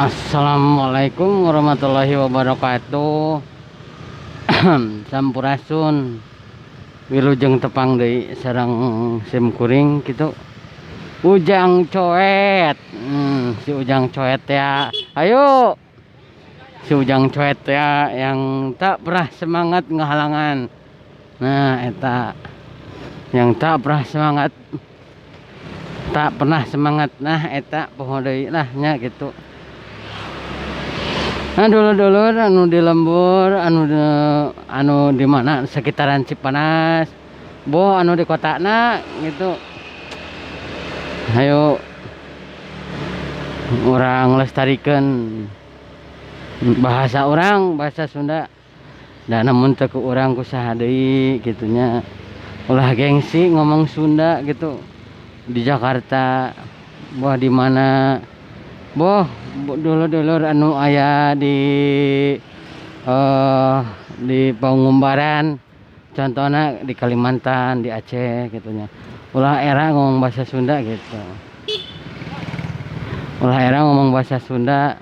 Assalamualaikum warahmatullahi wabarakatuh. Sampurasun. Wilujeng tepang deui sareng sim kuring kitu. Ujang Coet. Si Ujang Coet ya. Ayo. Si Ujang Coet ya yang tak pernah semangat ngahalangan. Nah, eta yang tak pernah semangat, tak pernah semangat. Nah, eta poho deui lah nya gitu. Nah, dulur-dulur anu di lembur, anu di mana sekitaran Cipanas, boh anu di kotana gitu. Ayo urang lestarikan bahasa urang, bahasa Sunda. Da namun teu ku urang ku saha deui kitu nya. Ulah gengsi ngomong Sunda gitu. Di Jakarta, boh di mana, boh dulur-dulur anu aya di Pangumbaran, contohna di Kalimantan, di Aceh gitu nya. Ulah era ngomong bahasa Sunda gitu. Ulah era ngomong bahasa Sunda.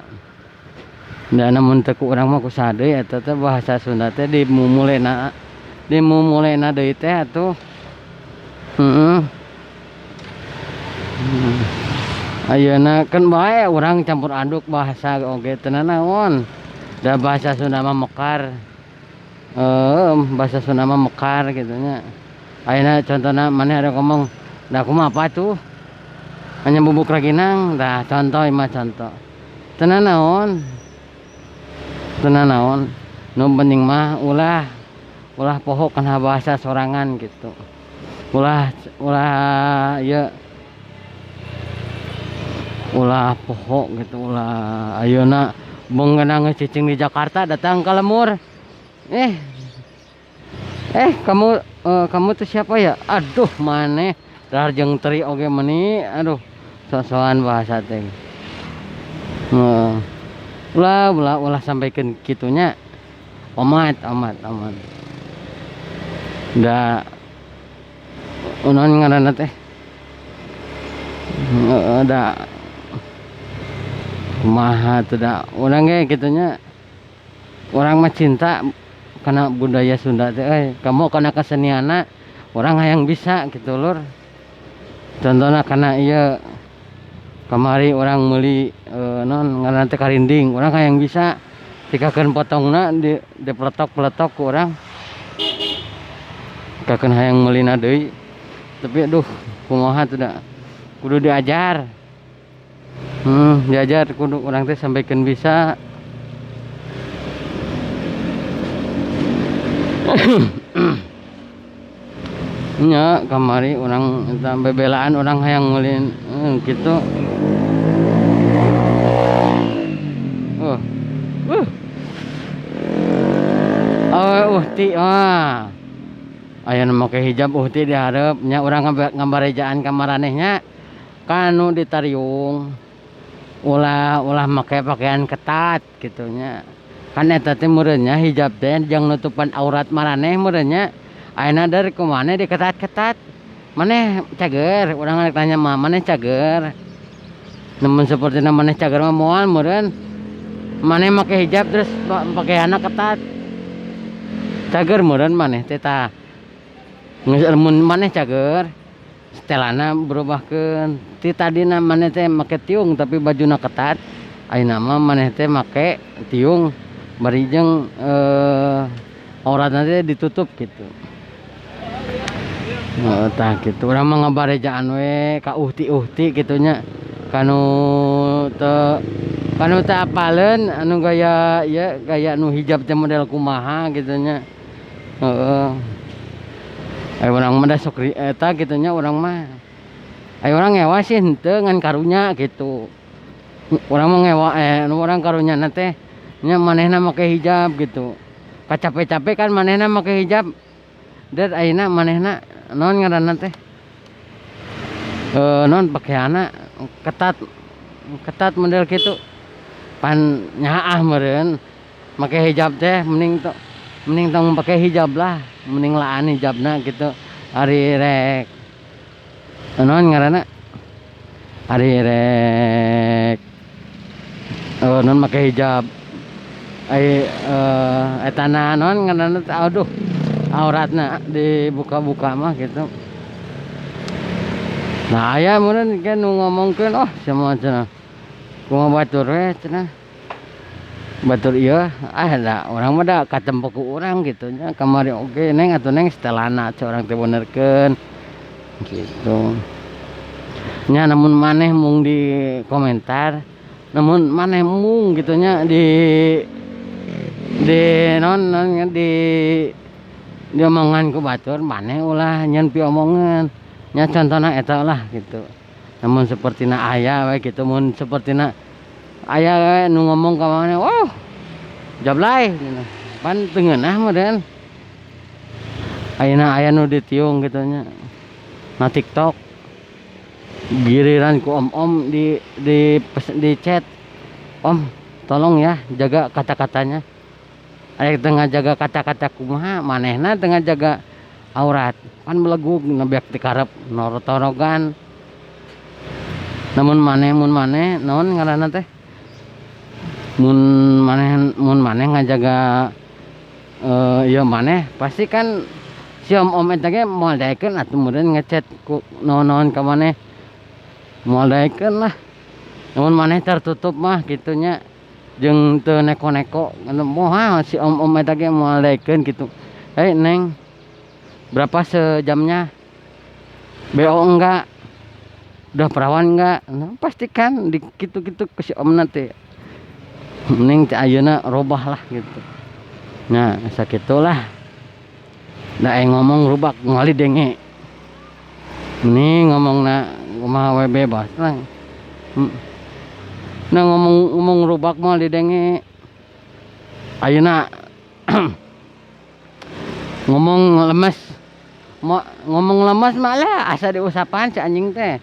Da namun teu ku urang mah ku saha deui eta teh bahasa Sunda teh dimumulena, dimumulena deui teh atuh. Heeh. Ayeuna kan bae urang campur aduk bahasa oge teu nanaon. Da bahasa Sunda mah mekar. Bahasa Sunda mah mekar gitu nya. Ayeuna contohna maneh ada ngomong, "Da kumaha apa tuh?" Hanya bubuk raginang, dah contoh mah contoh. Teu nanaon. Teu nanaon. Nu penting mah ulah poho kana bahasa sorangan gitu. Ulah, ulah ieu, ulah poho gitu, ulah ayeuna mengenang cicing di Jakarta datang ke lembur. Kamu tuh siapa ya? Aduh, maneh dahar jeung teri oge meuni, aduh, sok-sokan bahasa teh. Heeh. Ulah, ulah, ulah sampaikeun kitunya. Omat, omat, omat. Da naon ngaranna teh? Heeh, da kumaha tuh da urang ge kitu nya. Urang mah cinta kana budaya Sunda teh euy. Kamu kana kesenianna urang hayang bisa gitu lur. Contohna kana ieu kamari urang meuli naon ngaranna teh karinding, urang hayang bisa tikakeun potongna di peletok-peletok ku urang. Tikakeun hayang meulina deui. Tapi aduh kumaha tuh da kudu diajar. Diajar kudu urang teh sampaikeun bisa. Nya kamari urang eta bebelaan urang hayang meuli kitu. Oh, uhti mah. Aya nu make hijab uhti di hareup nya urang ngabarejaan ka maraneh nya. Kanu ditariung. Ulah, ulah make pakaian ketat gitu nya. Kan eta teh meureun nya hijab teh jang nutupan aurat maraneh meureun nya. Ayeuna dari kumaha diketat-ketat. Maneh cager, urang rek tanya mah maneh cager. Namun seperti maneh cager mah moal meureun. Maneh make hijab terus pakaianna ketat. Cager meureun maneh teh tah. Geus mun maneh cager, setelana berubahkeun. Ti tadina maneh teh make tiung tapi bajuna ketat. Ayeuna mah maneh teh make tiung bari jeung auratna teh ditutup gitu. Heeh, tah kitu. Urang mah ngabarejaan we ka uhti-uhti kitu nya. Kanu teu, kanu teu apaleun anu gaya ieu, gaya nu hijab teh model kumaha kitu nya. Heeh. Urang mah da sok eta kitu nya urang mah. Ai urang ngewa sih henteu ngan karunya gitu. Urang mah ngewa nu urang karunyana teh nya manehna make hijab gitu. Kacape-cape kan manehna make hijab. Dan ayeuna manehna naon ngaranna teh? Naon pakaianna ketat, ketat model kitu. Pan nyaah meureun make hijab teh mending mending tong pake hijab lah, mending laan hijabna gitu. Ari rek naon ngaranna? Ari rek Non make hijab ai etana naon ngaranna teh, aduh, auratna dibuka-buka mah gitu. Nah, aya meureun ke nu ngomongkeun, oh sia cenah kumaha batur we cenah batur ieu. Ah, da urang mah da katempo ku urang gitu nya kamari oge, "Neng, atuh Neng, setelana cek urang teh benerkeun," gitu nya. Namun maneh mung di komentar, namun maneh mung gitu nya di non non di omongan ku batur, maneh ulah nyieun piomongan nya. Contohna eta lah gitu. Namun sapertina aya we gitu, mun sapertina aya we nu ngomong ka maneh, "Oh, jablay," pan teu ngeunah meureun. Ayeuna aya nu ditiung gitu nya na TikTok, giliran ku om-om di chat, "Om, tolong ya jaga kata-katanya." Aya teu ngajaga kata-kata kumaha, manehna teu ngajaga aurat pan belegug nebeak ti karep norotorogan. Namun maneh, mun maneh naon ngaranna teh, mun maneh ngajaga ieu maneh, pasti kan si om-om eta ge moal daekeun atuh meureun ngechat ku naon-naon ka maneh, moal daekeun lah. Namun maneh tertutup mah kitu nya jeung teu neko-neko, moal si om-om eta ge moal daekeun kitu. "Hei Neng, berapa sejamnya? BO enggak? Udah perawan enggak?" Nah, pastikan di kitu-kitu ke si omna teh. Mending teh ayeuna robah lah gitu. Nah, sakitulah. Da ngomong rubak moal didenge. Mending ngomongna kumaha we bebas lah. Nah, ngomong ngomong rubak moal didenge. Ayeuna ngomong lemes, mau ngomong lemes malah asa diusapan si anjing teh.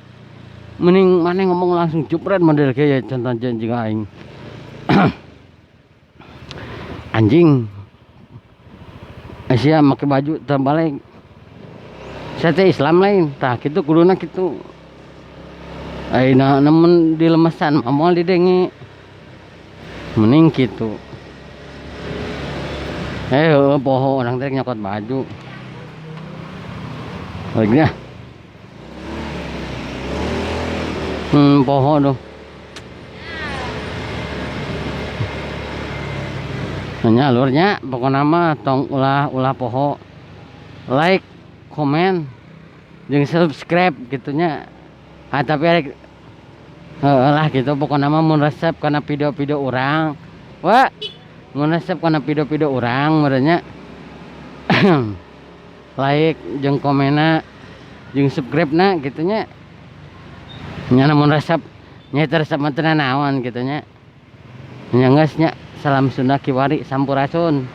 Mending maneh ngomong langsung jepret model kieu, contoh jeung aing. "Anjing, sia make baju terbalik. Saya teh Islam lain?" Tah, kitu kuduna kitu. Ayeuna namun dilemesan mah moal didenge. Mending kitu. Eh, heueuh, poho urang teh nyokot baju. Balik nya. Poho tuh. Nya lur nya, pokona mah tong ulah ulah poho like, komen, jeung subscribe gitu nya. Ah, tapi rek heueuh lah gitu, pokona mah mun resep kana video-video urang. Wah, mun resep kana video-video urang meureun nya, like jeung komenna jeung subscribe na gitu nya. Nya mun resep nya, teu resep mah teu nanaon gitu nya. Nya geus nya, salam Sunda kiwari, sampurasun.